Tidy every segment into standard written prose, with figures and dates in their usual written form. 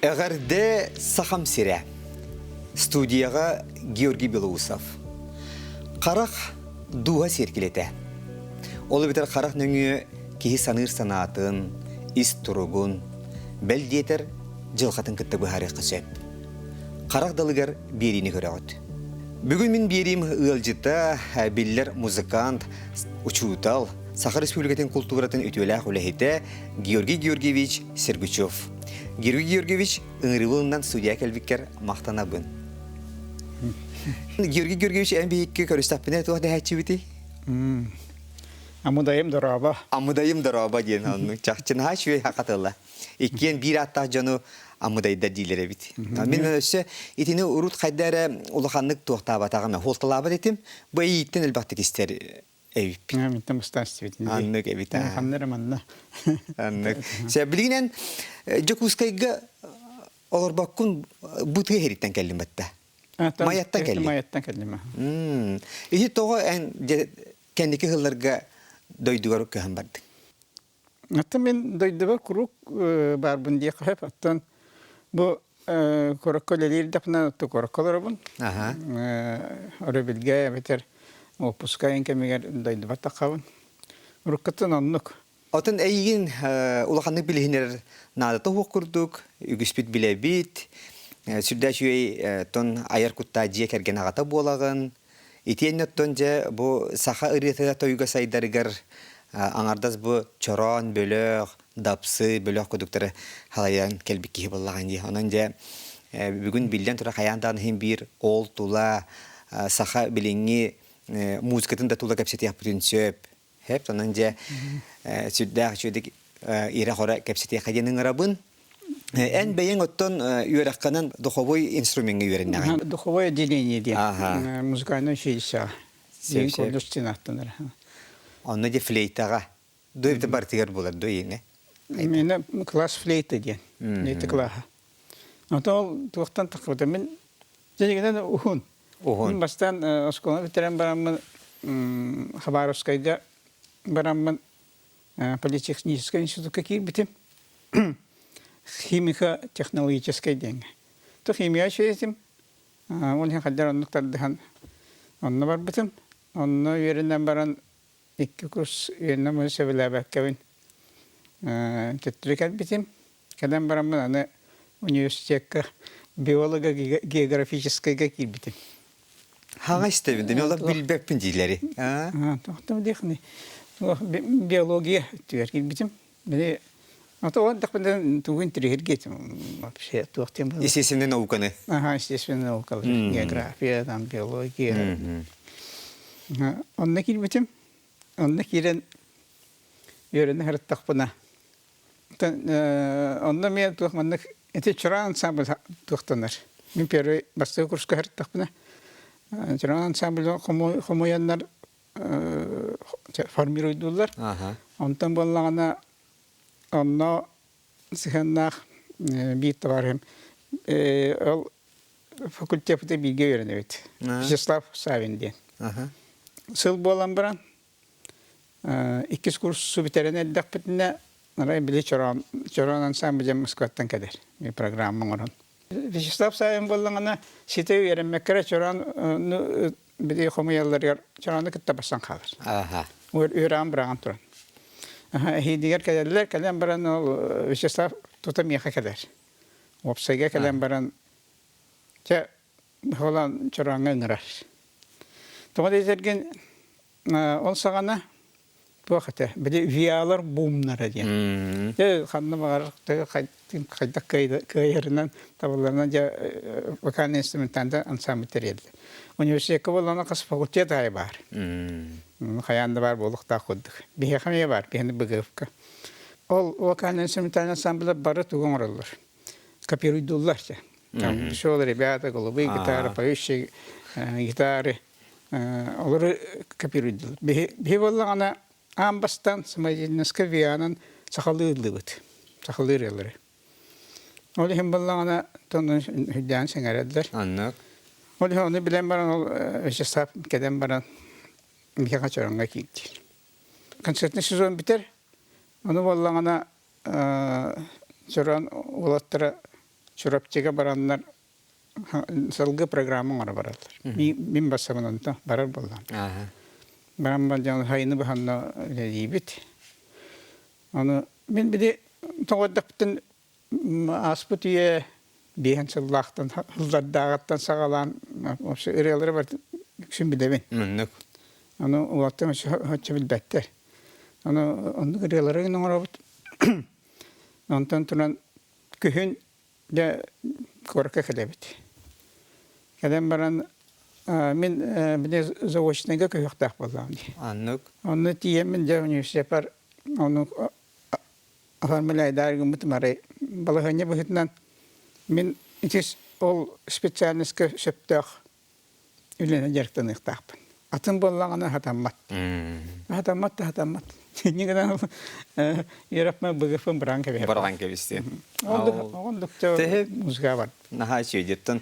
Эҕэрдэ Сахам сирэ. Студияҕа Георгий Белоусов. Харах дууһа сиэркилэтэ. Ол эбэтэр харах нөҥүө киһи саныыр санаатын, ис туругун, бэл диэтэр дьылҕатын кытта быһаарыахха сөп. Харах далыгар биэриини көрөҕүт. Бүгүн мин биэриим ыалдьыта, биллэр музыкант, учуутал, Саха Республикатын култууратын үтүөлээх үлэһитэ Георгий Георгиевич Сергучев. Георгий Георгиевич, ыҥырыылынан судья кэлбиккэр махтанабын. Георгий Георгиевич, эн биһикки көрүстэхпинэ туох дэһээччибитий? Амудайым дорообо. Амудайым дорообо диэн оннук чахчы наһаа үчүгэй хатылла. Иккиэн биир ааттаах дьону амудайдар дииллэр эбит. Мин өссө итини урут хайда эрэ улаханнык туохтаабатаҕым, хуолталаабат этим. Бу эйииттэн элбэхтик истэр эбиппит. Миттэн устаастыбит. Аннык эбит. Ханна эрэ манна. Аннык. Сэ билигинэн Дьокуускайга олорбоккун бу тыа иһириттэн кэллим батта. Майаттан кэллим. Майаттан кэллим. Ити тоҕо эн кэнники сылларга дойдугар көһөн бардыҥ? Оттон мин дойдубар куруук баарбын диэххэ сөп. Оттон бу куоракка үлэлиир дэхпинэ куоракка олоробун. Өрөбүлгэ эбэтэр уоппуска айан кэмигэр дойдубар таххабын. Уруккуттан оннук. Отон эйигин улаханнык билиһинэр наадата суох курдук, үгүспүт билэбит. Сүрдээх үчүгэй тон айар куттаа дьиэ кэргэн аҕата буолаҕын. Итиэннэ оттон дьэ бу саха ырыата тойуга сайдарыгар аҥардас бу чороон, бөлөх, дапсы, бөлөх кудуктары халайан кэлбит киһи буоллаҕын дии. Онон дьэ бүгүн биллэн турар хайаан даҕаны иһин биир ол тула саха билиҥҥи музыкатын да тула кэпсэтиэхпитин сөп. Хэп, онон дьэ сүрдээх үчүгэйдик ирэ-хоро кэпсэтиэххэ диэн ыҥырабын. Эн бэйэҥ оттон үөрэххинэн духовой инструмеҥҥа үөрэннэҕиҥ? Духовое отделение диэн музыкальное училище диэн колледж диэн ааттанар. Онно дьэ флейтаҕа дуу эбитэ барытыгар буолар дуу иҥэ? Именно класс флейта диэн. Флейта класса. Ото ол туохтан тахсыбыта мин дьиҥинэн уһун. Уһун. Мин бастаан оскуоланы бүтэрэн бараммын Хабаровскайга бараммын политехническай институкка киирбитим. Химико-технологическай диэҥҥэ. То химия үчүгэй Ол иһин хайдах оннук тардыһан онно барбытым. Онно үөрэнэн баран икки курс үөрэнэн сөбүлээбэккэбин төттөрү кэлбитим. Кэлэн бараммын аны университекка биолого-географическайга киирбитим. Хаҥа истэбин, мен олох билбэппин диилэри. Тоқтам диэхни биология өттүгэр киирбитим. Били ото ол дахпын тугу интириһиргиэтим вообще туох тем Естественный науканы. Ага, естественный наукалар. География, там биология. Онно киирбитим. Онно киирэн үөрэнэ сырыттахпына Онно эмиэ туох маннык ити чораан ансамбль туохтанар. Мин первый бастакы курска сырыттахпына чораан ансамбль хомуйаннар формируйдууллар. Онтон буоллаҕына онно сыһыаннаах биир товарищым ол факультеппыта бииргэ үөрэнэбит. Вячеслав Савин диэн. Сыл буолан баран Иккис курсу бүтэрэн эрдэхпитинэ, арай били Чороон, Чороон ансамбль диэн Москваттан кэлэр программа оҥорон. Вячеслав Савин буоллаҕына, ситэ үөрэммэккэ эрэ Чороон били хомуйалларыгар Чороону кытта барсан хаалар. Үөрэҕин быраҕан туран. Эһиилигэр кэлэллэр, кэлэн баран ол Вячеслав тута миэхэ кэлэр. Уопсайга кэлэн баран, чэ, Холон Чорооҥҥо ыҥырар. Тоҕо диэтэргин Ол саҕана туох этэ, били ВИАлар буумнара диэн. Дьэ ханна баҕарар хайдах кыайарынан табылларынан дьэ вокальный инструментанта ансамбль тэрийэллэр. Университекка буоллаҕына хас факультет аайы баар. Хайаан да баар буолуохтаах курдук. Биһиэхэ эмиэ баар, биһиэхэ БГФ-ка. Ол вокальный инструментальный ансамбльлар бары тугу оҥороллор? Копируйдууллар. Там веселые ребята, голубые гитары, поющие гитары. Олору копируйдулар. Биһи буоллаҕына аан бастаан самодеятельноска ВИА-нан сахалыы ыллыбыт. Сахалыы ырыалары. Ол иһин буоллаҕына тонун үрдээн сэҥээрэллэр. Аннык. Ол иһин ону билэн баран ол Вячеслав кэлэн баран биһиэхэ Чороҥҥо киирдир. Концертный сезон бүтэр. Ону буоллаҕына Чорон уолаттара Чурапчыга бараннар сылгы программа оҥоро бараллар. Мин бассабын онто барар буоллам. Баран баран хайыны быһанна үлэлиибит. Аны мин били тоҕордохпутун ааспыт үйэ биэһэн сыллаахтан сыллардааҕыттан саҕалаан вообще ырыалары барытын үксүн билэбин. Муннук. Аны уолаттар оччо билбэттэр. Аны оннук ырыалары оҥоробут. Онтон туран күһүн дьэ куоракка кэлэбит. Кэлэн баран мин били заочнайга көһүөхтээх буоллаҕым дии. Аннык. Онно тиийэммин дьэ университеппар ону оформляйдаар гыммытым арай балаһыанньа быһыытынан мин ити ол специальноска сөптөөх үлэни дьарыктаныахтаахпын. Атын буоллаҕына сатаммат. Сатаммат да сатаммат. Инньэ гынан үөрэхпин БГФ-ын быраан кэбиһэр. Быраҕан кэбистиэн. Оҕондук музыка бар. Наһаа үчүгэйдиттэн.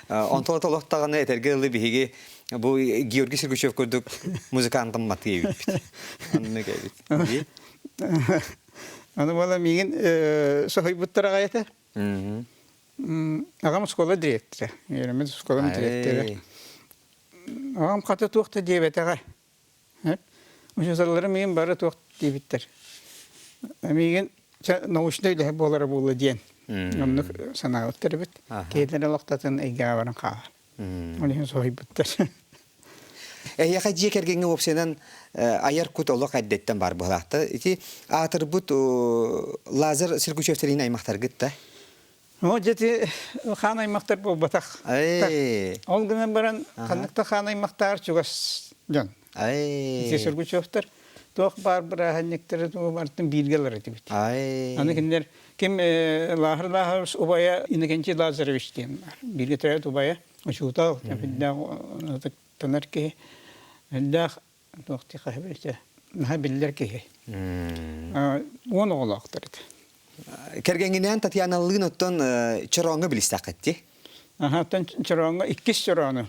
Онтон олохтоҕуна этэргэ дылы биһиги бу Георгий Сергучев курдук музыкантын матыы эбиппит. Оннук эбит. Аны буола миигин соһуйбуттар аҕай этэ. Аҕам оскуола дириэктэрэ. Үөрэммит оскуолам дириэктэрэ. Аҕам хата туох да диэбэтэҕэ. Учууталларым миигин бары туох диэбиттэр. Миигин научнай үлэһит буолара буолла диэн. Оннук санаабыттар эбит. Киһилэрэ олохтотун эйгэҕэ баран хаалар. Ол иһин соһуйбуттар. Эһиэхэ дьиэ кэргэҥҥэ уопсайынан айар кут олох эрдэттэн баар быһалаахта. Ити аатырбыт Лазар Сергучевтэрин аймахтаргыт да? О, дьэти хаан аймахтар буолбатах. Ол гынан баран ханнык да хаан аймахтаар чугас дьон. Ити Сергучевтар туох баар бырааһынньыктары барытын бииргэ ылар этибит. Аны кинилэр ким Лааһыр Лааһыр убайа Иннокентий Лазаревич диэн бар. Бииргэ төрөөбүт убайа учуутал, элбэх ытыктанар киһи, элбэх туох диэхэ наһаа биллэр киһи. 10 оҕолоохтор этэ. Кэргэҥҥинээн Татьяналыын оттон чорооҥҥо билистэххит дии? Аха, оттон чорооҥҥо иккис чороону.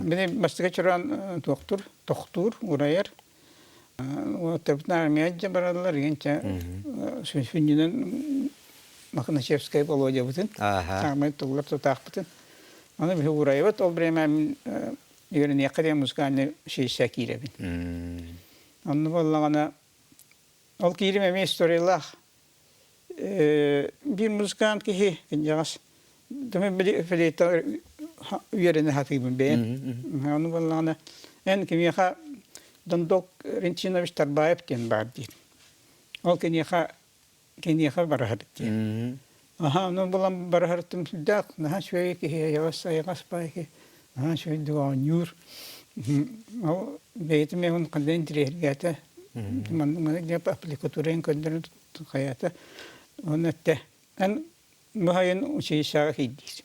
Били бастакы чороон туохтуур, тохтуур, урайар. Уоттарбытын армия дьэ бараллар, игинчэ сүнньүнэн Мохначевскай Володябытын, саамай тыллар тутаахпытын. Аны биһи уурайабыт, ол время мин үөрэниэххэ диэн музыкальный училище киирэбин. Онно буоллаҕына, ол киирим эмиэ историялаах. Биир музыкант киһи кынньаҕас флейта үөрэнэ сатыыбын бэйэм. Ону буоллаҕына, эн кимиэхэ Дондок Ринчинович Тарбаев диэн баар диир. Ол киниэхэ киниэхэ бараһар диэн. Аха, ону булан бараһартым сүрдээх наһаа үчүгэй киһи, эйэҕэс айаҕас баай киһи, наһаа үчүгэйдик оонньуур. Ол бэйэтин мин ханна интириэһиргээтэ. Маннык маннык диэн аппликатурайын көрдөрөн хайаата. Уонна эттэ, эн бу сайын училищеҕа киирдиир.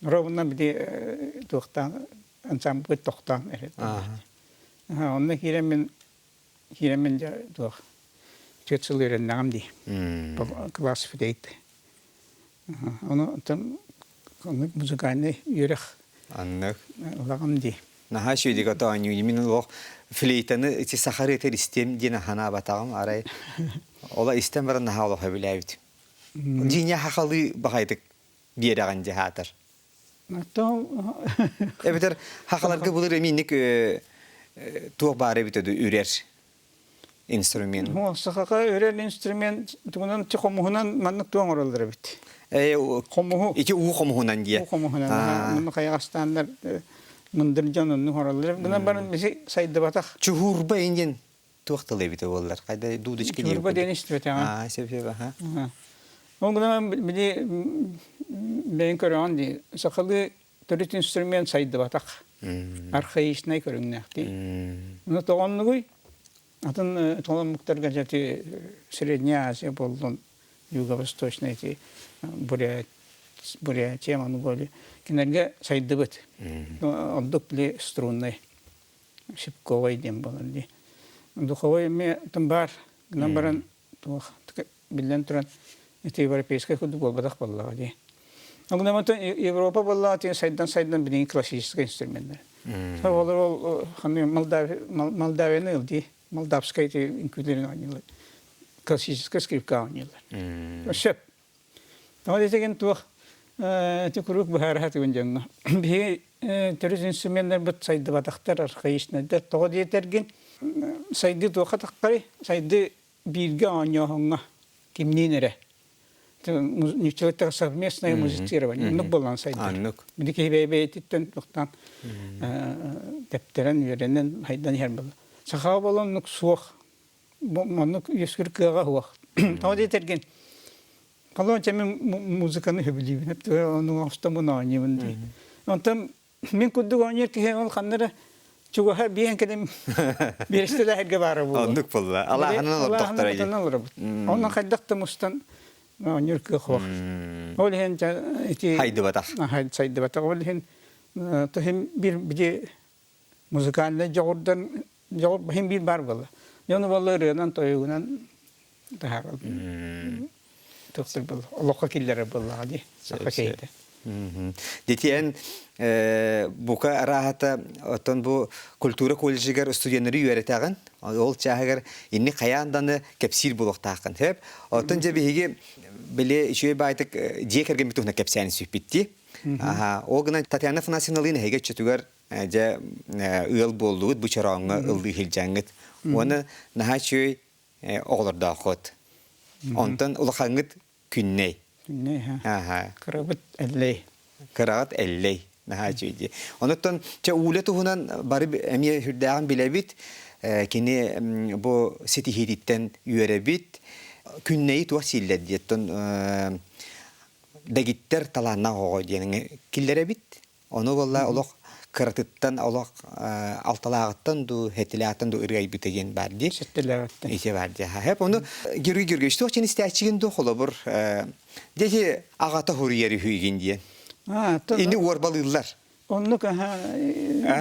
Ровно били туохтаан ансамбль тохтоон эрэ. Онно киирэн мин киирэн мин дьэ туох түөрт сыл үөрэннэҕим дии. Класс флейт. Ону оттон оннук музыкальный үөрэх Аннык. ылаҕым дии. Наһаа үчүгэйдик оонньуур. Мин олох флейтаны ити сахары этэр истиэм диэн санаабатаҕым. Арай ола истэн баран наһаа олох сөбүлээбитим. Дьиҥэ хахалыы баҕайытык биэрэҕин дьэ аатар. Эбэтэр хахаларга былыр эмиинник туох баар эбитэ дуу үрэр инструмент. Сахаха үрэр инструмент тугунан хомуһунан маннык туох оҥороллор эбит. Хомуһу. Ити уу хомуһунан диye. Уу хомуһунан. Маннык хайаҕастааннар мындыр дьон оннук оҥороллор. Гынан баран биси сайдыбатах. Чуһуурба диэн туох тыл эбитэ буоллар? Хайда дудочка диye. Чуһуурба диэн истибэтэҕим. Аа, сөп сөп аха. Ол гынан били бэйэҥ көрөҕүн дии сахалыы төрүт инструмент сайдыбатах. Архаичнай көрүҥнээх дии. Ону тоҕоннугуй? Атын толоммуктарга дьэ Средняя Азия буоллун, Юго-Восточная эти Бурятия, Монголия кинилэргэ сайдыбыт. Ордук били струнный, щипковый диэн буолар дии. Духовой эмиэ баар гынан баран туох биллэн туран ити европейскай курдук буолбатах буоллаҕа дии. Ол гынан Европа буоллаҕа тиэн сайдан-сайдан билигин классическай инструменнэр. Олор ол ханна Молдавияны ыл дии. Молдавскай ити үҥкүүлэрин оонньуулар. Классическай скрипка оонньуулар. Сөп. Тоҕо десеген туох. Ити куруук быһаарыһа түгэн дьоҥҥо. Биһиги төрүт инструменнарбыт сайдыбатахтар, архаичнайдар. Тоҕо диэтэргин, сайдыы туохха таххарый? Сайдыы бииргэ оонньооһуҥҥа кимниин эрэ. Ньуччалыттан совместное музицирование. Оннук буолан сайдар. Оннук. Били киһи бэйэ-бэйэтиттэн туохтаан тэптэрэн, үөрэнэн, хайдан иһэр буолла. Сахаҕа буолан оннук суох. Оннук үөскүр кыаҕа суох. Тоҕо диэтэргин, Холуон чэ мин музыканы сөбүлүүбүн, ону оҥостоммун оонньуубун дии. Онтон мин курдук оонньуур киһи ол ханна эрэ чугаһа биэн кэлин биэрэстэлээһэргэ баара буолуо. Оннук буолла. Алааһынан олордохторо Алааһынан олоробут. Онон хайдах да мустан оонньуур кыах суох. Ол иһин ити Хайдыбатах. Сайдыбатах. Ол иһин тоһим бир били музыкальнай дьоҕурдан дьоҕур иһин биир баар буолла. Дьону буолла ырыанан, тойугунан таһаарар. Тохтор буолла. Олоххо киллэрэр буоллаҕа дии. Саха киһитэ. Дити эн бука арааһата оттон бу культура колледжыгар студеннары үөрэтэҕин. Ол чааһыгар инни хайаан даны кэпсиир буолуохтааххын. Сөп. Оттон дьэ биһиги били үчүгэй баайтык дьиэ кэргэммит туһунан кэпсээн сүппүттии. Аха. Ол гынан Татьяна Афанасьевналыын эһиги өччөтүгэр дьэ ыал буоллугут бу чорооҥҥо ыллыы сылдьаҥҥыт уонна наһаа үчүгэй оҕолордооххут. Онтон улахаҥҥыт Күннэй. Күннэй, Аха. Кырабыт Эллэй. Кыраҕыт Эллэй. Наһаа үчүгэй дии. Онуттан чэ Уля туһунан бары эмиэ сүрдээҕин билэбит. Кини бу ситиһиититтэн үөрэбит. Күннэйи туох сииллэр диэттэн дэгиттэр талааннаах оҕо диэн киллэрэбит. Ону буолла олох кыратыттан олох алталааҕыттан дуу, хэтилээҕиттэн дуу ырыа айбыта диэн баар дии. Сэттэлээҕиттэн. Ити баар дии. Хэп ону Георгий Георгиевич туох дьин истээччигин дуу холобур дьэ аҕата хуруйар үһүгүн диэн. Ини уорбалыыллар. Оннук аха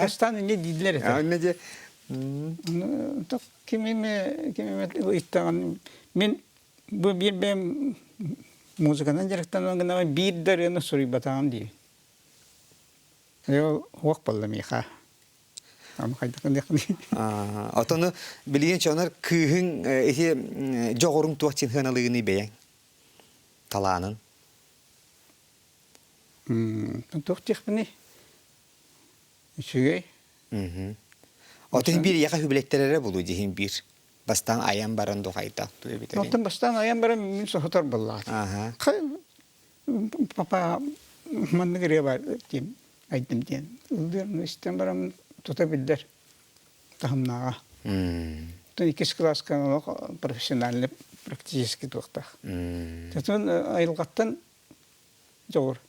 бастаан инне дииллэр этэ. Онно дьэ кимиме кимиме ыйыттаҕын мин бу биир бэйэм музыканан дьарыктанан гына биир да ырыаны суруйбатаҕым дии. Ол уох буолла миэхэ. Ама хайдах гыныаххыный? Отону билигин чонор кыыһыҥ ити дьоҕуруҥ туох дьин сыаналыыгыный бэйэҥ? Талаанын. Туох диэхпиний? Үчүгэй. Отон биир ийэхэ хүбилэттэрэрэ булуу диһин биир. Бастаан айан баран духайдах туу эбитэрин. Оттон бастаан айан баран мин соһутар буоллаҕа. Папа маннык ырыа баар диэн айдым диэн ыллыыр истэн баран тута биллэр таһымнааҕа. Оттон иккис кылааска олох профессиональный практически туохтаах. Оттон айылҕаттан дьоҕур.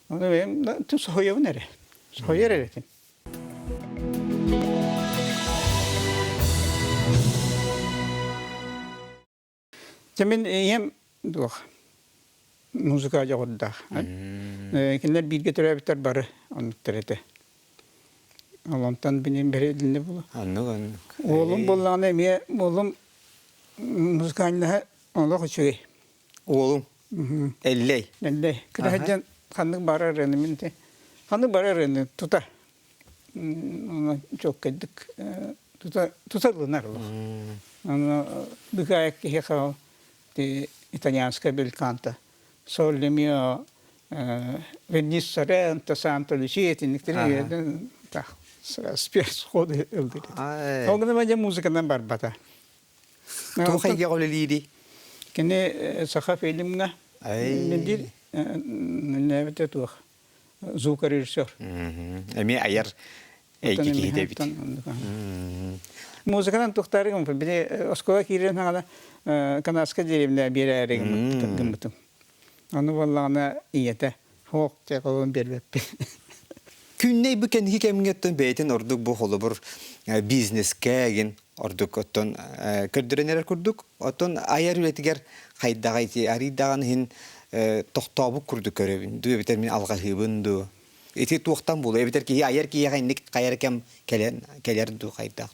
Ону бэйэм тус соһуйабын эрэ. Соһуйар эрэ этим. Дьэ мин ийэм туох музыка дьоҕурдаах. Кинилэр бииргэ төрөөбүттэр бары оннуктар этэ. Ол онтон билин бэрилиннэ буолуо. Оннук оннук. Уолум буоллаҕына эмиэ уолум музыкальнаһа олох үчүгэй. Уолуҥ? Эллэй. Эллэй. Кыра сылдьан ханнык баарар ырыаны мин ханнык барар ырыаны тута чуолкайдык тута тута ылынар олох. Аны быгаайык киһиэхэ итальянская бельканта Солли мио Венис Соренто Санто Лючи итинниктери так спецходы ылдыр. Ол гынан дьэ музыканан барбата. Туох эйгэҕэ үлэлиирий? Кини Саха фильмҥа диир нээбитэ туох звукорежиссер. Эмиэ айар эйгэ киһитэ эбит. Музыканан тухтаары гыммыппын. Били оскуола киирэн хаҥана Канадскай деревня биэрээри гыммытым. Ону буоллаҕына ийэтэ «Һоох, дьэ холуон биэрбэппин». Күннэй бу кэнники кэмҥэ оттон бэйэтин ордук бу холобур бизнескэ эгин ордук оттон көрдөрөн эрэр курдук. Оттон айар үлэтигэр хайдаҕа ити арыйдаҕын иһин тохтообут курдук көрөбүн дуу эбэтэр мин алҕаһыыбын дуу. Ити туохтан буолуо эбэтэр киһи айар киһиэхэ инник хайар кэм кэлэн кэлэр дуу хайдах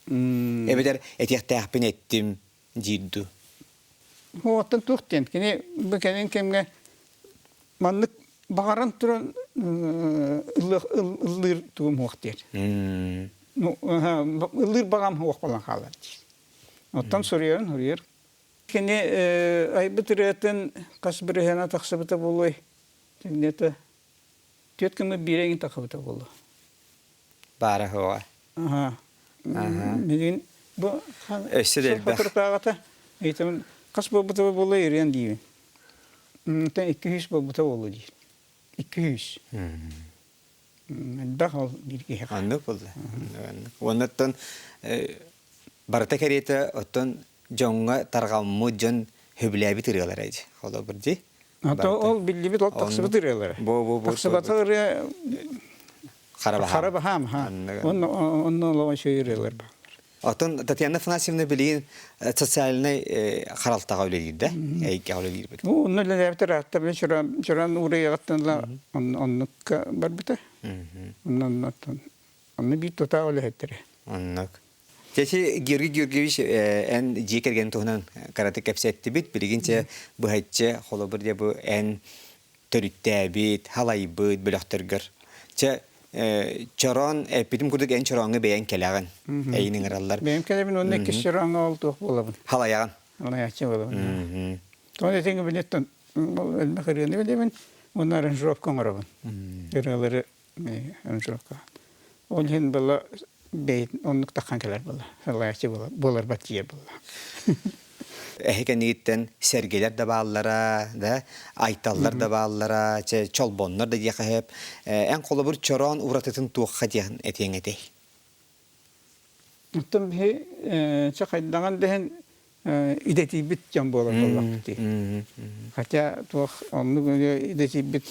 дуу. Эбэтэр этиэхтээхпин эттим диир дуу. Оттон туох диэн кини бу кэлин кэмҥэ маннык баҕаран туран ыллыыр тугум суох диир. Ну, ыллыыр баҕам суох буолан хаалар диир. Оттон суруйарын суруйар. Кини айбыт ырыатын хас бырыһыана тахсыбыта буолуой? Где-то түөрт гыммыт биирэ иҥин тахсыбыта буолуо. Баара суоҕа. Аха. Билигин бу Өссө да элбэх. Соторутааҕыта ыйытабын хас буолбута буолла ырыан диибин. Онтон 200 буолбута буолуо диир. 200. Элбэх ол биир киһиэхэ. Оннук буолла. Оннук. Уонна барыта кэриэтэ оттон дьоҥҥо тарҕаммыт дьон сөбүлээбит ырыалара дии. Холобур дии. Ото ол биллибит ол тахсыбыт ырыалара. Бу Тахсыбата ырыа хара баһаам. Хара баһаам, ха. Онно онно олоҕун үчүгэй ырыалар бааллар. Оттон Татьяна Афанасьевна билигин социальнай харалтаҕа үлэлиир да? Эйгэҕэ үлэлиирбит. Ну, онно үлэлээбитэ ыраатта, били чуран чуран уурайаҕыттан ыла оннукка барбыта. Онно оннуттан онно биир тутаах үлэһиттэрэ. Оннук. Чэчи Георгий Георгиевич эн дьиэ кэргэн туһунан кыратык кэпсэттибит. Билигин чэ быһаччы холобур дьэ бу эн төрүттээбит, халайбыт бөлөхтөргөр. Чэ чороон эппитим курдук эн чорооҥҥо бэйэҥ кэлэҕин. Эйин ыҥыраллар. Бэйэм кэлэбин уонна иккис чорооҥҥо ол туох буолабын. Халайаҕын. Халайааччы буолабын. Тоҕо этиҥ билеттон элбэх ырыаны билэбин уонна аранжировка оҥоробун. Ырыалары аранжировка. Ол иһин была бэйэтин оннук таххан кэлэр буолла. Салайааччы буоларбат тиийэр буолла. Эһи кэннигиттэн сэргэлэр да бааллара, да, айталлар да бааллара, чэ, чолбоннор да диэхэ сөп. Эн холобур чороон уратытын туохха диэн этиэҥ этэй? Оттон биһи чэ хайдаҕын дэһэн идэтийбит дьон буолар буоллахпыт дии. Хотя туох оннук идэтийбит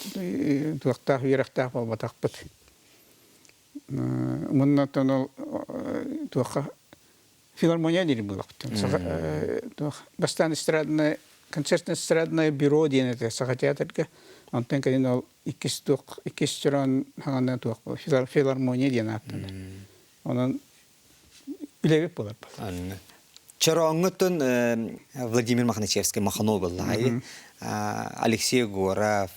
туохтаах үөрэхтээх буолбатахпыт. Муннаттан ол туохха филармония диир буоллахпыт. Туох бастаан эстрадное концертно-эстрадное бюро диэн этэ Саха театрга. Онтон кэлин ол иккис туох иккис чороон хаҥана туох филармония диэн ааттанар. Онон үлэбит буолар. Чорооҥҥуттан Владимир Мохначевский Махно буоллаҕай. Алексей Егоров.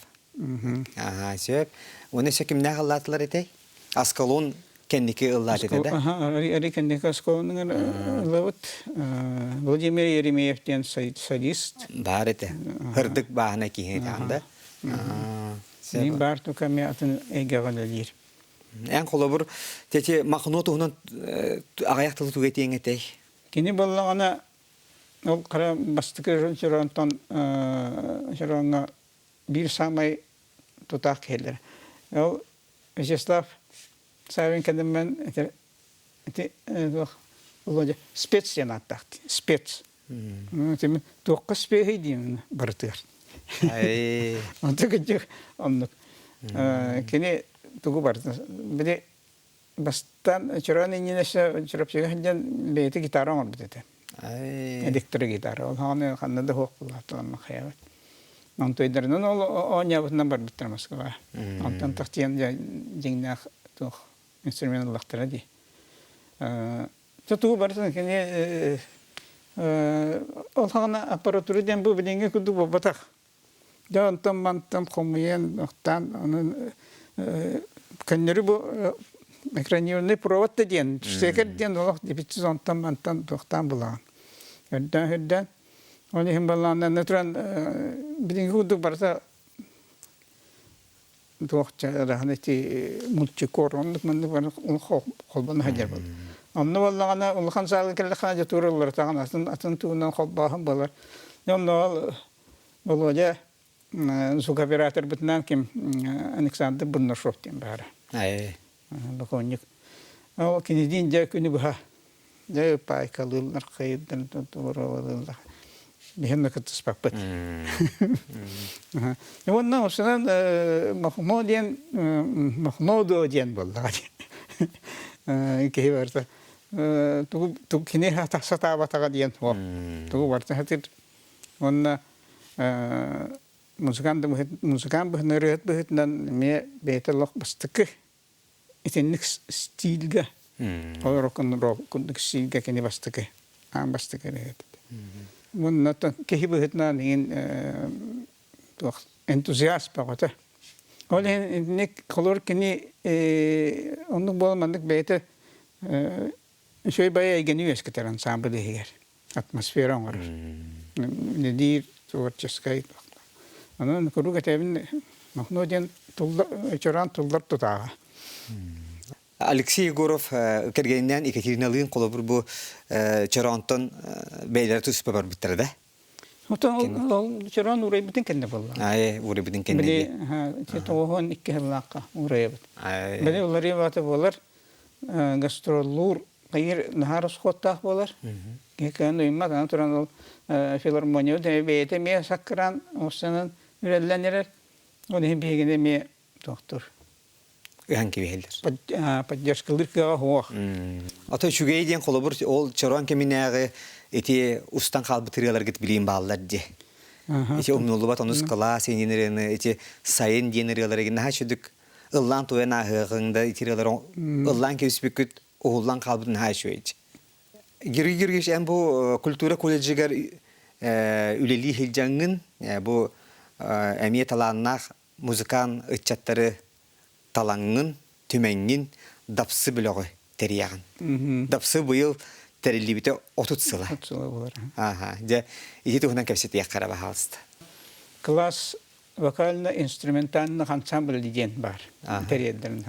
Аха, сөп. Уонна өссө кимнээх ыллаатылар этэй? Аскалон кэнники ыллаат этэ да? Ари кэнники Аскалонугар ыллабыт. Владимир Еремеев диэн солист. Баар этэ. Һырдык бааһына киһи этэ да? Мин баар тука мен атын эйгэҕэ үлэлиир. Эн холобур, тети Махно туһунан аҕыйах тылы тугу этиэҥ этэй? Кини буоллаҕына ол хара бастакы Чоронтон Чороҥҥо биир саамай тутаах киһилэр. Ол Вячеслав Савин кэннинэн ити ити Володя спец диэн ааттаах спец. Туохха спеһий диэн барытыгар. Онто кырдьык оннук. Кини тугу барытын били бастаан Чороон иннинэ Чурапчыга сылдьан бэйэтэ гитара оҥорбут этэ. Электрогитара. Ол хаҕаны ханна да суох буолаатталан махайабыт. Онтойдарынан ол оонньообутунан барбыттар Москваҕа. Онтон тахтыйан дьиҥнээх туох инструмент ыллахтара дии. Тугу барытын кини ол хаҕана аппаратура диэн бу билиҥҥи курдук буолбатах. Дьэ онтон мантан хомуйан, охтаан онон көннөрү бу экранированный провод да диэн, штекер диэн олох дебитсиз онтон мантан туохтаан булаҕын. Өрдөөн үрдээн ол иһин баллааннан туран билиҥҥи курдук барыта туох чараһын ити мультикор оннук маннык бары холбоно сылдьар буолар. Онно буоллаҕына улахан саалга кэллэххинэ дьэ туураллар таҕын атын атын тугунан холбооһун буолар. Онно ол Володя звукооператорбытынан ким Александр Бурнашов диэн баара. Боконньук. Ол кинидиин дьэ күнү быһа дьэ паайкалыыллар, хайырдан туруоралыыллар. Биһин да кыттыспаппыт. Уонна осунан Махно диэн Махно дуо диэн буоллаҕа диэн. Киһи барыта тугу кини сатаабатаҕа диэн тугу барыта сатыыр. Уонна музыкант музыкант быһыытынан ырыаһыт быһыытынан эмиэ бэйэтэ олох бастакы итинник стильгэ ол рок-н-ролл курдук стильгэ кини бастакы аан бастакы ырыаһыт уонна киһи быһыытынан иҥин туох энтузиаст бөҕөтө ол иһин итинник холобур кини оннук буолан маннык бэйэтэ үчүгэй баайы эйгэни үөскэтэр ансамбль иһигэр атмосфера оҥорор үлэлиир творческай онон куруук этэбин Махно диэн чораан туллар тутааҕа. Алексей Егоров кэргэнинээн Екатериналыын холобур бу чороонтон бэйэлэрэ туспа барбыттара да? Отон ол чороон уурайбытын кэннэ буолла. Ай, уурайбытын кэннэ. Били 92 сыллаахха уурайабыт. Били уларыйа баата буолар, гастроллуур хайыр наһаа расходтаах буолар. Киһи кыһын уйуммат, аны туран ол филармония бэйэтэ эмиэ саккыраан оҕустанан үрэллэн эрэр. Ол иһин биһигини эмиэ туохтур. Ыһан кэбиһэллэр. Поддержкалыыр кыаҕа суох. Ото үчүгэй диэн холобур ол чороон кэминээҕи ити устан хаалбыт ырыаларгыт билиин бааллар дии. Ити умнуллубат онус кылаас иҥин ырыаны ити сайын диэн ырыалары наһаа үчүгдүк ыллаан туойан ааһыаҕыҥ да ити ырыалар ыллаан кэбиспиккит уһуллан хаалбыт наһаа үчүгэй. Георгий Георгиевич, эн бу культура колледжыгар үлэлии сылдьаҥҥын бу эмиэ талааннаах музыкант ыччаттары талаҥҥын, түмэҥҥин Дапсы бөлөҕү тэрийэҕин. Дапсы быйыл тэриллибитэ 30 сыла. 30 сыла буолар. Аха, дьэ, ити туһунан кэпсэтиэххэ эрэ баһаалыста. Класс вокально-инструментальных ансамбль диэн баар. Тэрийэллэрин.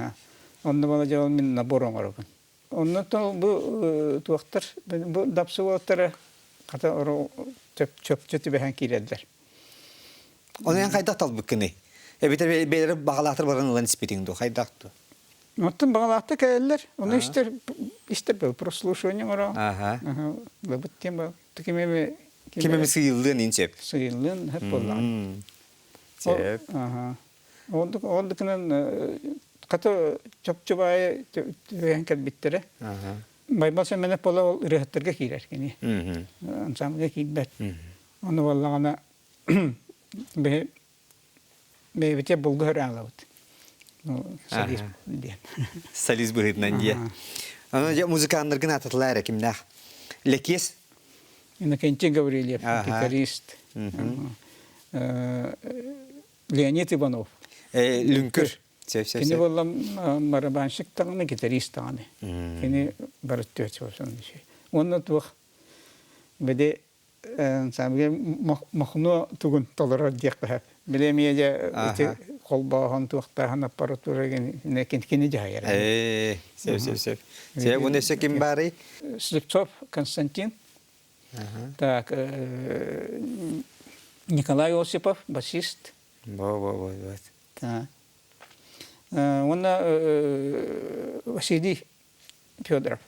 Онно буола дьэ ол мин набор оҥоробун. Онно бу туохтар бу дапсы уолаттара хата чөпчө түбэһэн киирэллэр. Ону эн хайдах талбыккыный? Эбэтэр бэйэлэрэ баҕалаахтар баран ылан испитиҥ дуу, хайдах дуу? Оттон баҕалаахтар кэлэллэр. Ону истэр истэр был прослушивание оҥоро. Аха. Лабыт тем был. Ким эми Ким эми сыйыллыан ин сөп. Сыйыллыан хөп буоллаҕын. Сөп. Аха. Оннукунан хата чопчу баайы түбэһэн кэлбиттэрэ. Байбал Сэмэнэп буола ол ырыаһыттарга киирэр кини. Ансамбльга киирбэт. Ону буоллаҕына бэйэбитэ булгу аалабыт. Солист диэн. Солист быһыытынан дии. Аны дьэ музыканнаргын аататылаа эрэ кимнээх? Лэкиэс? Иннокентий Гаврильев, гитарист. Леонид Иванов. Лүҥкүр. Кини буолла барабанщик даҕаны, гитарист даҕаны. Кини барыттыаччы Уонна туох били саамыга мохнуо тугун толорор диэххэ сөп. Били эмиэ дьэ ити холбооһун туохтааһын аппаратура кини дьаһайар. Сөп сөп сөп. Сөп, уонна өссө ким баарый? Слепцов Константин. Так, Николай Осипов, басист. Во-во-во. Так. Уонна Василий Федоров.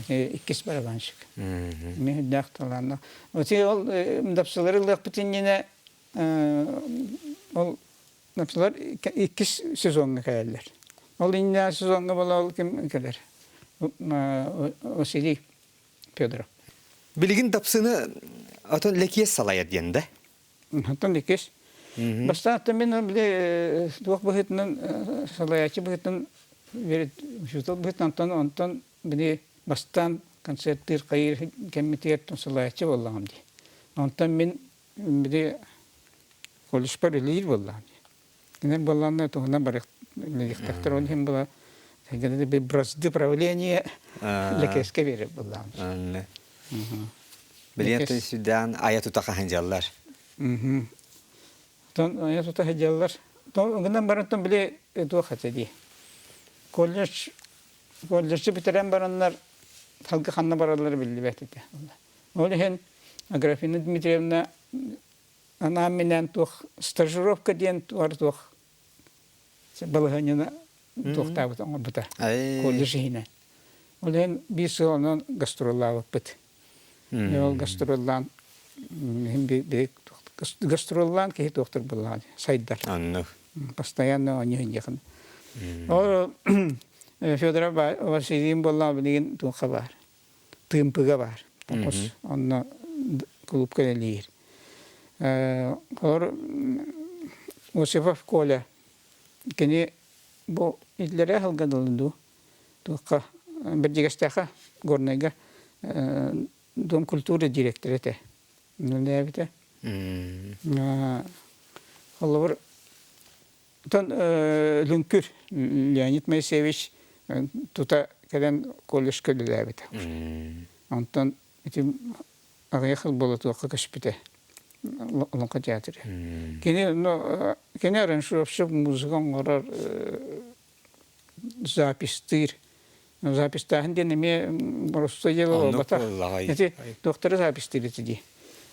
Иккис барабанщик. Миһирдээх талааннаах. Оти ол дапсылары ылыахпыт иннинэ ол дапсылар иккис сезоҥҥа кэлэллэр. Ол иннинэ сезоҥҥа буола ол ким кэлэр? Василий Федоров. Билигин дапсыны отон Лэкиэс салайар диэн да? Оттон Лэкиэс. Бастаан мин били туох быһыытынан салайааччы быһыытынан учуутал быһыытынан онтон онтон били бастаан концерттыыр хайыыр кэммитигэр салайааччы буоллаҕым дии. Онтон мин били колледжпар үлэлиир буоллаҕым дии. Кинилэр буоллаҕына туһунан барыахтахтар ол иһин была бразды правление Лэкэскэ биэрэр буоллаҕым. Билиэн сүрдээн айа тута хаһан Тон айа тута сылдьаллар. Гынан баран били туох этэ дии. Колледж колледжы бүтэрэн бараннар халга ханна бараллара биллибэт этэ. Ол иһин Аграфена Дмитриевна анаан-минээн туох стажировка диэн туох туох балаһыанньаны туохтаабыт оҥорбута колледж иһинэн. Ол иһин биир сыл онон гастроллаабыппыт. Ол гастроллаан гастроллаан киһи туохтур буоллаҕа сайдар. Оннук. Постоянно оонньуу сылдьыахын. Ол Федоров Василийым буоллаҕа билигин туохха баар. Тыымпыга баар. Тоҕус онно кулуупка үлэлиир. Олор Осипов Коля кини бу иллэрээ сылга дылы дуу туохха Бэрдьигэстээххэ Горнайга Дом культуры директора этэ. Үлэлээбитэ. Холобур Оттон Лүҥкүр Леонид Моисеевич тута кэлэн колледжка үлэлээбитэ. Онтон ити аҕыйах сыл буола туохха көспүтэ. Олоҥхо театры. Кини кини аранжировщик музыка оҥорор запистыыр. Запистааһын диэн эмиэ боростуой дьыала буолбатах. Ити туохтары запистыыр ити дии.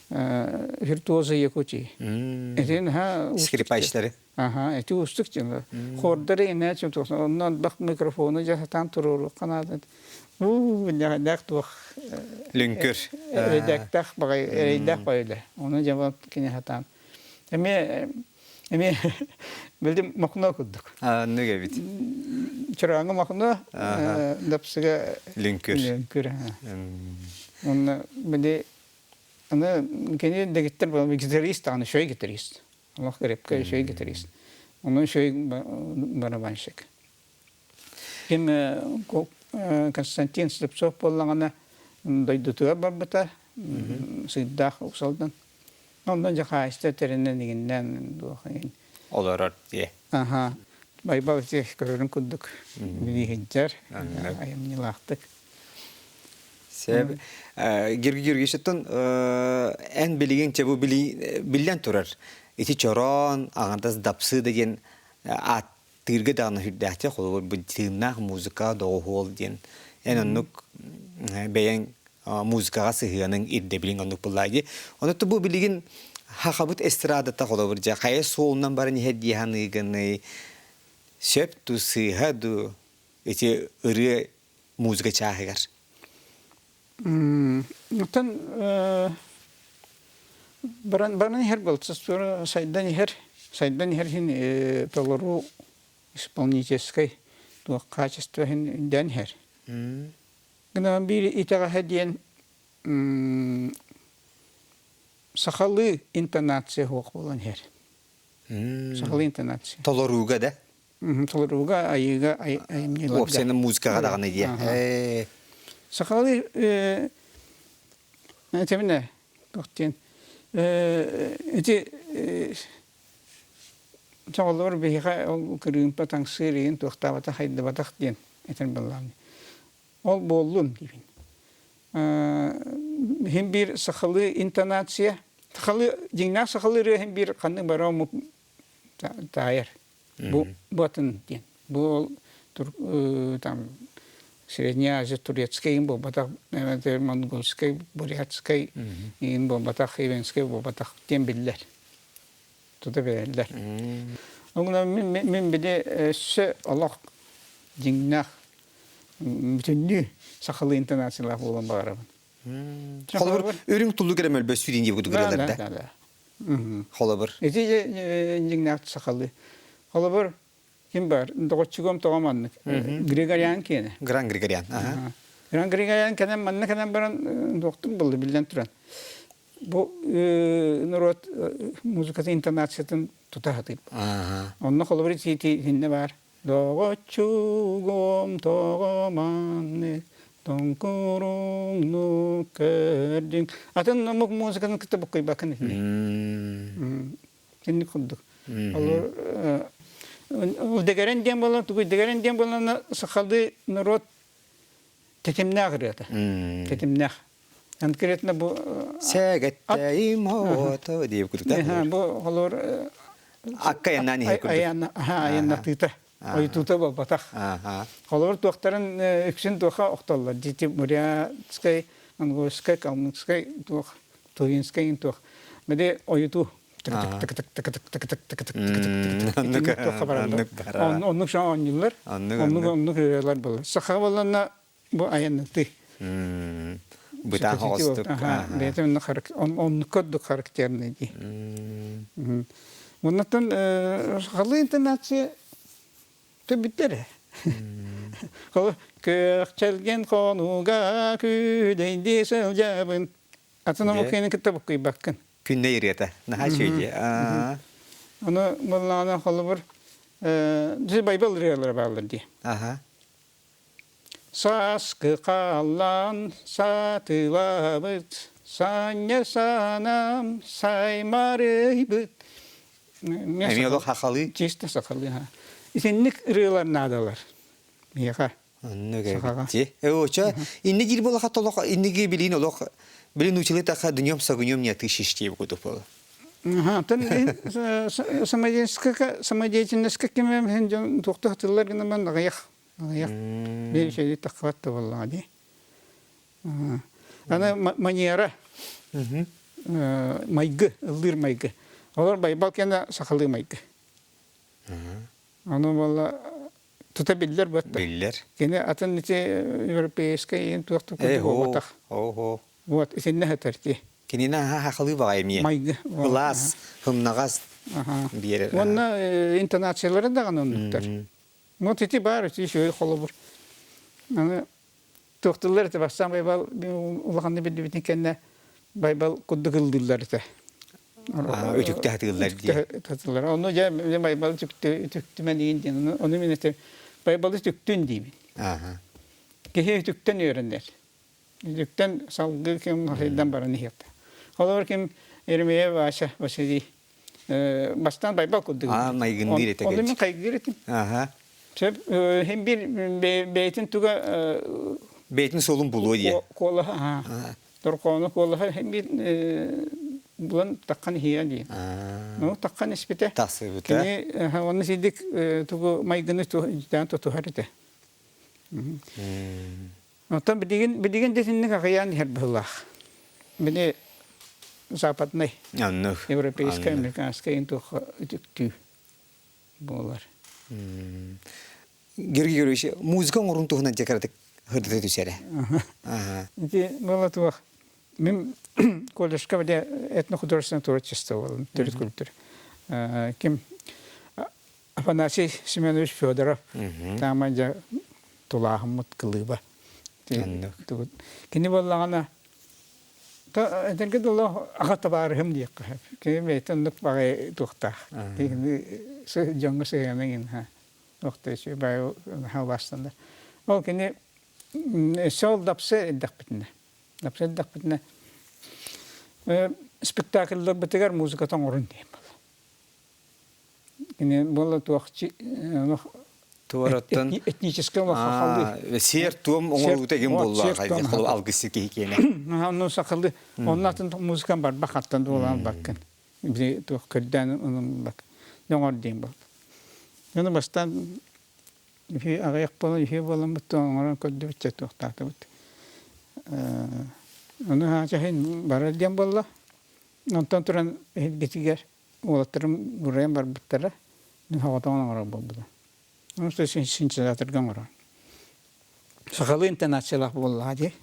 Виртуозы Якутии. Ити наһаа Скрипачтары. Аха, ити уустук дьыала. Хордары инээчим туохсан, онно элбэх микрофону дьаһатаан туруоруохха наада. Уу, ньэҕиннээх туох Лүҥкүр. эрэйдээх баҕай, эрэйдээх баҕай үлэ. Ону дьэ кини сатаан. Эмиэ эмиэ билдим мохно курдук. Аннык эбит. Чырааҥы мохно дапсыга Лүҥкүр. Лүҥкүр. Онно били аны кини дэгиттэр гитарист даҕаны, шөй гитарист. Олох крепкэй үчүгэй гитарист. Онон үчүгэй барабанщик. Ким Константин Слепцов буоллаҕына дойдутугар барбыта, сыырдаах уксалдан. Онно дьэ хаайыста тэринэн игиннээн дуох игин. Олорор дии. Аха. Байбал ити көрөрүн курдук билиһинчэр, айымньылаахтык. Сөп. Георгий Георгиевичтан эн билигин чэ бу биллэн турар. Ити чороон, аҥардас дапсы деген ааттыырга даҕаны сүрдээхтик холобур бу тыыннаах музыка доҕуһуол диэн эн оннук бэйэҥ музыкаҕа сыһыаныҥ ирдэбилиҥ оннук буллаа дии. Онон бу билигин хахабыт эстрадата холобур дьэ хайа суолунан баран иһэр дии саныыгыный сөп дуу сыыһа дуу ити ырыа музыка чааһыгар? Оттон баран баран иһэр буолсустура сайдан иһэр сайдан иһэр иһин толору исполнительскай туох качество иһин үрдээн иһэр. Гынан биир итэҕэһэ диэн сахалыы интонация суох буолан иһэр. Сахалыы интонация. Толорууга да? Толорууга, айыыга, айымньыларга. Уопсайынан музыкаҕа даҕаны диэ. Сахалыы этэминэ туох диэн ити чоҕолор биһиэхэ ол кырыымпа таҥсыыр иһин туохтаабатах хайдыбатах диэн этэр буоллаҕым. Ол буоллун диибин. Иһин биир сахалыы интонация, сахалыы дьиҥнээх сахалыы ырыа иһин биир ханнык бары омук таайар. Бу бу атын диэн. Бу ол там Средняя Азия турецкай иин буолбатах, монгольскай, бурятскай иин буолбатах, ивенскай буолбатах диэн биллэр. Тута билэллэр. Ол мин мин били өссө олох дьиҥнээх бүтүннүү сахалыы интонациялаах буолан баҕарабын. Холобур, үрүҥ туллук эрэ мөлбөс сүүрүн диэбит курдук да. Холобур. Ити дьиҥнээх сахалыы. Холобур, ким бар? Доҕоччугум тоҕо маннык? Григорян киэнэ. Гран Григорян. Гран Григорян кэнэн манна кэнэн баран доктор булду биллэн туран. Бу норуот музыкатын интонациятын тута сатыыр. Онно холобур ити итиннэ баар. Доҕоччугум тоҕо маннык тоҥкуруҥнук көрдүҥ. Атын омук музыкатын кытта буккуйбаккын итини. Итинник курдук. Олор дэгэрэн диэн буолан тугуй дэгэрэн диэн буолан сахалыы норуот тэтимнээх ырыата. Тэтимнээх. Конкретно бу Сэгэттээйим ото диэбит курдук да? Бу холор Акка айаннаан иһэр курдук. Айаннатыыта. Ойутуута буолбатах. Холобур туохтарын үксүн туоха охтоллор. Дити бурятскай, монгольскай, калмыцкай туох, тувинскай туох. Били ойутуу Оннук шоң оонньууллар. Оннук оннук ырыалар буолар. Саха буолланна бу айаннатыы. Бытаан хоҕостук. Бэйэтэ оннук курдук характерный дии. Оннуттан сахалыы интонация төбүттэрэ. Көөхчэлген хонууга күүлэйдии сылдьабын. Атын омук киэнин кытта буккуйбаккын. Күннэй ырыата. Наһаа үчүгэй. Ону буоллаҕына холобур Байбал ырыалара бааллар дии. Аха. Сааскы хааллаан саатылаабыт, санньа санаам саймарыйбыт. Эмиэ олох хахалыы? Чисто сахалыы. Итинник ырыалар наадалар миэхэ. Оннук эбит. Оча инни диир буолаха толох инниги билин олох билин училы таха днем согнем не отыщешь диэбит курдук буола. Атын самодеятельностька ким дьон туохтух тыллар гынан аҕыйах аҕыйах биир үчүгэй таххыбат да буоллаҕа дии. Аны манера майгы, ыллыыр майгы. Олор Байбал кэнэ сахалыы майгы. Ону буолла тута биллэр бытта. Биллэр. Кини атын ити европейскай иин туох курдук буолбатах. Ого. Вот итиннэ сытар ти. Кинини аха хахалыы баҕай эмиэ. Майгы. Кылаас, хымнаҕас биэрэр. Уонна интонациялары даҕаны оннуктар. Вот ити баар ити үчүгэй холобур. Аны туохтуллар этэ бастаан Байбал улаханнык биллибитин кэннэ Байбал курдук ыллыыллар этэ. Үтүктэ сатыыллар дии. Сатыыллар. Ону дьэ Байбал үтүктүмэн диин диэн. Ону мин этэ Байбалы үтүктүн диибин. Киһи үтүктэн үөрэнэр. Үтүктэн салгыы ким сайдан баран иһиэхтэ. Холобур ким Еремеев Вася Василий бастаан Байбал курдук. Аа, майгынныыр этэ. Ону мин хайгыыр этим. Аха. Сөп, хим бир бэйэтин туга бэйэтин суолун булуо диye. Куолаһа, торкоону куолаһа хим бир булан таххан иһиэ дии. Ну, таххан испите. Тахсыбыта. Кини онно сидик тугу майгыны тутуһар этэ. Оттон билигин билигин дэтинник аҕыйаан иһэр быһыылаах. Били западный, Оннук. европейскай, американскай туохха үтүктүү буолар. Георгий Георгиевич, музыка оҥорун туһунан дьэ кыратык һырдата түсэрэ. Ити была туох мин колледжка бile этнохудожественное творчество болым, төрүт культура. Ким Афанасий Семенович Федоров таама дьэ тулааһыммыт кылыыба. Кини буоллаҕына этэргэ дылы аҕа табаарыһым диэххэ сөп. Кини бэйэтэ оннук баҕайы туохтаах. Кини дьоҥҥо сыһыана иҥин туохта үчүгэй убаастанар. Ол кини өссө ол дапсы эрдэхпитинэ дапсы эрдэхпитинэ спектакльларбытыгар музыката оҥорун диэн буолла. Кини буолла туох Туораттан этническэй сахалыы сиэр-туом оҥоруута ким буолла алгысчы киһи киэнэ. Онну сахалыы онно атын музыкам барбах аттан дуолаан баккын. Били туох көрдөөн онун бак. Оҥор диэн буолла. Ону бастаан үһү аҕыйах буолан үһү буоламмыт оҥорон көрдүбүт чэ туохтаатыбыт. Ону хаачаһын барар диэн буолла. Онтон туран иһилгитигэр Уолаттарым бурайан барбыттара, мин соҕотоҕун оҥорор буолбутум. Ону синтезаторга оҥорор. Сахалыы интонациялаах буоллаҕа дии.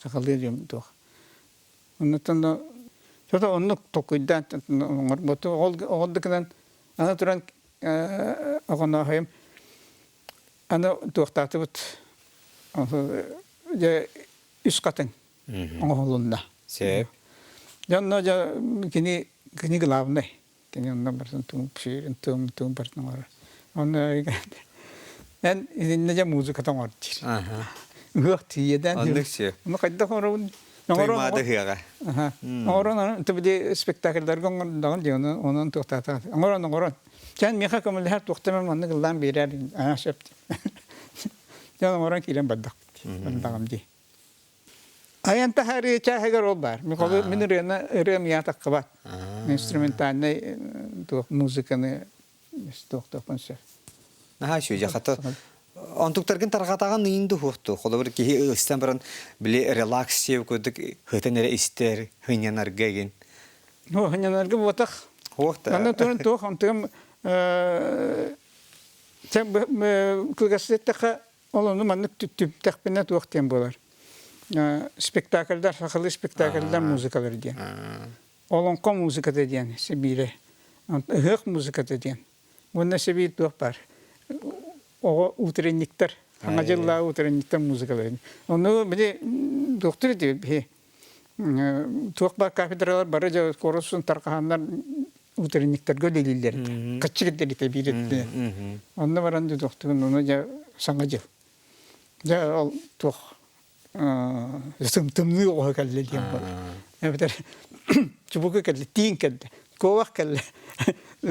Сахалыы диэн туох. Оннуттан да что-то оннук толкуйдаан оҥорбутум. Ол да гынан аны туран оҕонооһойум аны туохтаатыбыт дьэ үс хатыҥ оҥоһулунна. Сөп. Дьэ онно дьэ кини кини главный. Кини онно барытын тугун пширин тым тым барытын оҥорор. Онно эн итиннэ дьэ музыката оҥор диир. Ыһыах тиийэдэн. Оннук сөп. Ону хайдах оҥоробун? Туймаада ыһыаҕа. Оҥорон онон били спектакльдарга оҥордоҕун дии онон туохтаата. Оҥорон оҥорон. Чэн миэхэ көмөлөһөр туохтан маннык ыллаан биэрээр аа сөп. Дьэ оҥорон киирэн бардах. Бардаҕым дии. Айан таһаарыы чааһыгар ол баар. Мин ырыаны ырыам яатаххыбат. Инструментальнай туох музыканы туохтуохпун сөп. Наһаа үчүгэй хата онтуктаргын тарҕатаҕын ыйын дуһуохту. Холобур киһи ыстан баран били релакс сиэп курдук хытан эрэ истэр, хынньанарга игин. Ну, хынньанарга буотах. Хуох да. Аны туран туох онтугам кылгастыттахха Ол ону маннык түптэхпинэ туох диэн буолар. Спектакльдар, сахалыы спектакльдар музыкалар диэн. Олоҥхо музыката диэн Сибиирэ. Ыһыах музыката диэн. Уонна Сибиир туох баар. Оҕо утренниктар, саҥа дьыллааҕы утренниктар музыкалар. Ону били доктор диби туох баар кафедралар бары дьэ куорусун тарҕаһаннар утренниктарга үлэлииллэр этэ. Каччык дэлитэ биир этэ. Онно баран дьэ ону дьэ саҥа дьыл. Дьэ ол туох тымныы оҕо кэллэ диэн буолар. Эбэтэр чубуку кэллэ, тииҥ кэллэ, куобах кэллэ,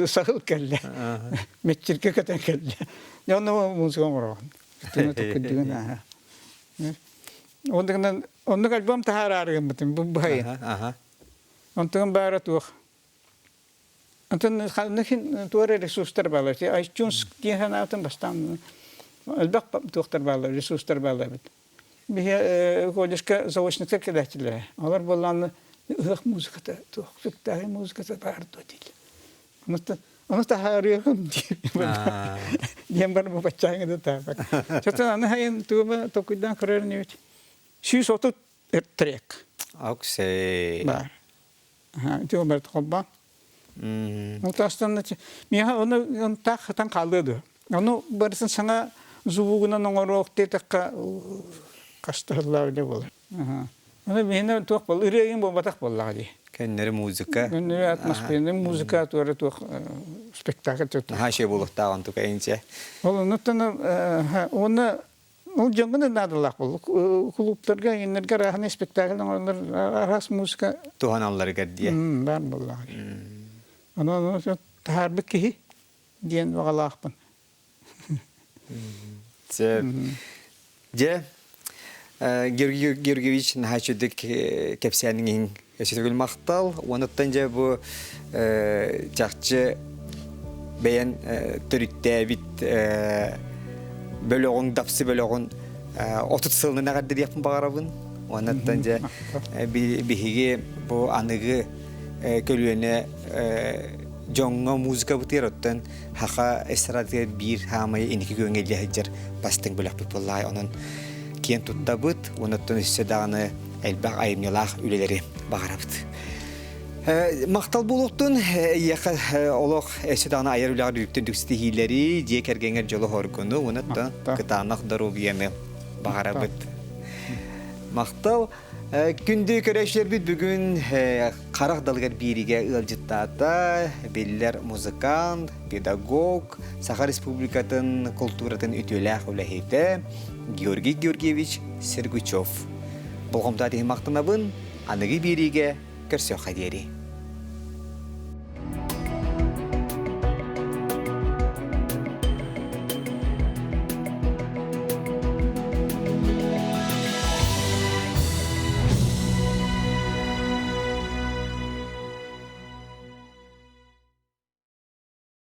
саһыл кэллэ, мэччиргэ көтөн кэллэ. Дьэ онно музыка оҥороҕун. Туккуйдугун ааһа. Оннугунан оннук альбом таһаараары гыммытым бу быһайын. Онтугун баара туох. Онтон ханнык туора ресурстар баалар. iTunes диэн санаабытым бастаан элбэх туохтар бааллар, ресурстар бааллар эбит. Биһи колледжка заочниктар кэлээччилэрэ. Олор буоллааны ыһыах музыката, туох спектакль музыката баар дуо дииллэр. Ону таһаарыаҕым диир. Диэн бар бу баччааҥы да таабат. Чотон аны хайын тугу токуйдаан көрөр инибит. 130 трек. Оксей. Бар. Ити ол барыта холбоон. Ол таастан миэхэ ону таах хатан хаалыа дуо. Ону барытын саҥа звугунан оҥоруох диэтэххэ хастаһыллаах үлэ буолар. Ону биһиэнэ туох буол ырыа игин буолбатах буоллаҕа дии. Көннөрү музыка. Көннөрү атмосферный музыка туора туох спектакль Наһаа үчүгэй буолуохтаах онтука инчэ. Ол оннуттан уонна Ол дьоҥҥо да наадалаах буолла. Кулууптарга, иннэргэ арааһынай спектакль оҥороллор, араас музыка туһаналларыгар диye. Баар буоллаҕа. Ону таһаарбыт киһи диэн баҕалаахпын. Дьэ, Георгий Георгиевич наһаа үчүгдүк кэпсээниҥ иһин өссө төгүл махтал. Уонуттан дьэ бу чахчы бэйэн төрүттээбит бөлөҕүҥ, дапсы бөлөҕүн 30 сылынан эҕэрдэлиэхпин баҕарабын. Уонуттан дьэ биһиги бу аныгы көлүөнэ дьоҥҥо музыкабытыгар оттон Хаха эстрадатыгар биир хаамай инники күөҥҥэ илдьэ сылдьар бастыҥ бөлөхпүт буоллаҕай. Онон киэн туттабыт, онуттан өссө даҕаны элбэх айымньылаах үлэлэри баҕарабыт. Махтал буолуохтун, эйиэхэ олох өссө даҕаны айар үлэҕэр үрдүктэн ситиһиилэри, дьиэ кэргэҥҥэр дьолу-соргуну, уонна кытаанах доруобуйаны баҕарабыт. Махтал. Күндү көрөөччүлэрбит бүгүн харах далыгар бииригэ ыалдьыттаата биллэр музыкант, педагог, Саха Республикатын култууратын үтүөлээх үлэһитэ Георгий Георгиевич Сергучев. Болҕомтоот иһин махтанабын, аныгы биэриигэ көрсүөххэ диэри.